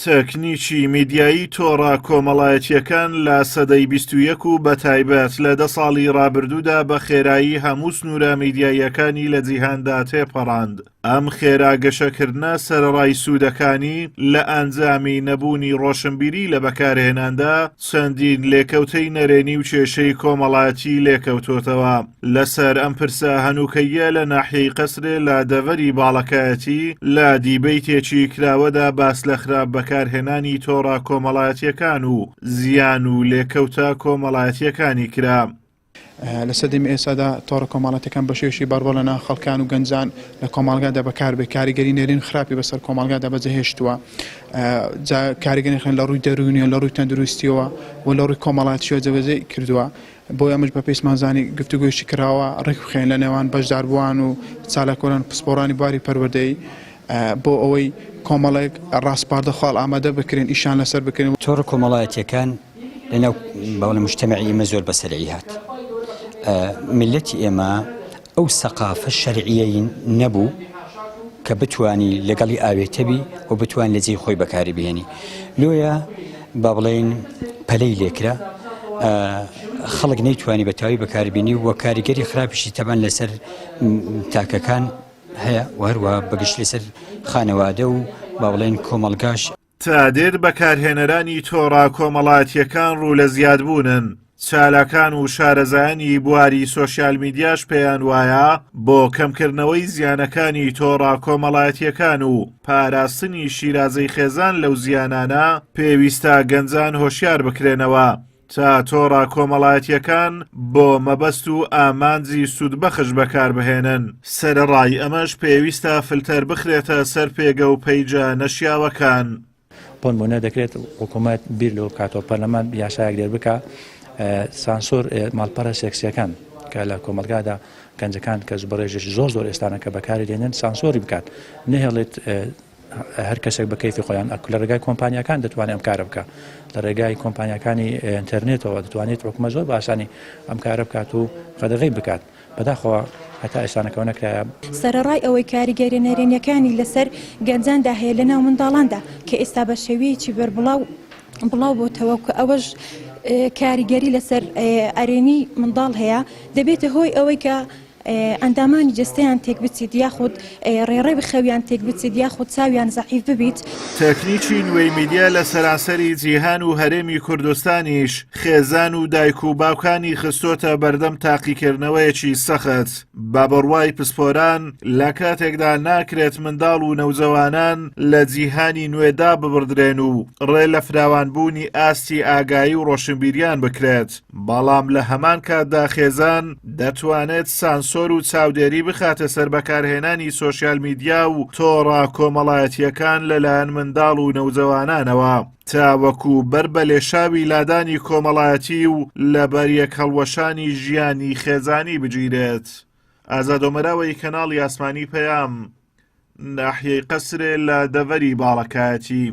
تەکنیکی میدیایی تۆڕە کۆمەڵایەتییەکان لە سەدەی 21 و بەتایبەت لە دە ساڵی ڕابردوودا بە خێرایی هەموو سنوورە میدیاییەکانی لە جیهاندا تێپەڕاند. ئەم خێرا گەشەکردنە سەرەڕای سوودەکانی، لە ئەنجامی نەبوونی ڕۆشنبیری لە بەکارهێناندا، چەندین لێکەوتەی نەرێنی و کێشەی کۆمەڵایەتی لێکەوتۆتەوە. لەسەر ئەم پرسە هەنووکەییە لە ناحیەی قەسرێ لە دەڤەری باڵەکایەتی لە دیبەیتێکی کراوەدا باس لە خراپ بەکارهێنانی تۆڕە کۆمەڵایەتییەکان و زیان و لێکەوتە کۆمەڵایەتییەکانی کرا. لە سەردەمی ئێستادا تۆڕە کۆمەڵاتیەکان بە شێوەیەکی بەربڵ لە ناو خەڵکان و گەنجان لە کۆمەڵگادا بەکاربێت کاریگەری نەرێنی و خراپی بەسەر کۆمەڵگادا بەجێهێشتووە جا کاریگەری خراپ لە ڕووی دەروونیەوە لە ڕووی تەندروستیەوە و لە ڕووی کۆمەڵاتیەوە جێبەجێ کردووە بۆیە ئەمەش بە پێویستمان زانی گفتوگۆیەکی کراوە ڕێکبخەین لە نێوان بەشداربووان و چالاکوانان و پسپۆڕانی بواری پەروەردەیی بۆ ئەوەی کۆمەڵێک ڕاسپاردە خاڵ ئامادە بکرێن ئیشیان لەسەر بکرێن. تۆڕە کۆمەڵایەتیەکان لەناو باڵە مجتەمەعی ئێمە زۆر بە سەرعی هات. میللەتی ئێمە ئەو سەقافە شەرعیەی نەبوو کە بتانی لەگەڵی ئاوێتەبی و بتوان لە جێی خۆی بەکاری بهێنی. لۆیە با بڵێین پەلەی لێکرا خەڵک نەیتوانی بە تەواوی بەکاربینی و کاریگەری خراپیشی تەبان لەسەر تاکەکان هەیە و هەروەها بەگشت لەسەر خانەوادە و با بڵێن کۆمەڵگاش. تا دێت بەکارهێنەرانی تۆڕە کۆمەڵایەتییەکان ڕوو لە زیادبوونن، چالاکان و شارەزایانی بواری سۆشیال میدیاش پێیان وایە بۆ کەمکردنەوەی زیانەکانی تۆڕە کۆمەڵایەتییەکان و پاراستنی شیرازەی خێزان لەو زیانانە پێویستە گەنجان هۆشیار بکرێنەوە تا تۆڕە کۆمەڵایەتییەکان بۆ مەبەست و ئامانجی سوودبەخش بەکاربهێنن. سەرەڕای ئەمەش پێویستە فلتەر بخرێتە سەر پێگە و پەیجە نەشیاوەکان. بۆنمونە دەکرێت حکوومەت بیر لەوە بکاتەوە پەرلەمان یاسایەک دەربکا سانسۆر ماڵپەڕە سێکسیەکان کە لە کۆمەڵگادا گەنجەکان کە بەڕێژێکی زۆر زۆر ئێستانەکە بەکاری دێنن سانسۆری بکات نەهێڵێت هەر کەسێک بە کەیفی خۆیان ئەک لە ڕێگای کۆمپانیاکان دەتوانێت ئەم کارە بکە لە ڕێگای کۆمپانیاکانی ئینتەرنێتەوە دەتوانێت حکومە زۆر باسانی ئەم کارە بکات و قەدەغەی بکات بەداخەوە هەتا ئێستا نەکەوە نەکرایە. سەرەڕای ئەوەی کاریگەریە نەرێنیەکانی لەسەر گەنجاندا هەیە لەناو منداڵاندا کە ئێستا بە شێوەیەکی بەربڵاو بڵاو بۆتەوە کە ئەوەش کاریگەری لەسەر ئەرێنی منداڵ هەیە دەبێتە هۆی ئەوەی کە ئەندامانی جەستەیان تێکبچیت یاخود ڕێڕەوی خەویان تێکبچیت یاخود چاویان زەعیف ببیت. تەکنیکی نوێی میدیا لە سەرانسەری جیهان و هەرێمی کوردستانیش خێزان و دایک و باوکانی خستۆتە بەردەم تاقیکردنەوەیەکی سەخت، بە بڕوای پسپۆران لە کاتێکدا ناکرێت منداڵ و نەوجەوانان لە جیهانی نوێ داببڕدرێن و ڕێ لە فراوانبوونی ئاستی ئاگایی و ڕۆشنبیریان بکرێت، بەڵام لە هەمان کاتدا خێزان دەتوانێت سانسۆر و چاودێری بخاتە سەر بەکارهێنانی سۆشیال میدیا و تۆڕە کۆمەڵایەتییەکان لەلایەن منداڵ و نەوجەوانانەوە تاوەکو بەر بە لێشاوی لادانی کۆمەڵایەتی و لەبەریەکهەڵوەشانی ژیانی خێزانی بگیرێت. ئازاد ئۆمەراوەی کەناڵی ئاسمانی پەیام، ناحیەی قەسرێ لە دەڤەری باڵەکایەتی.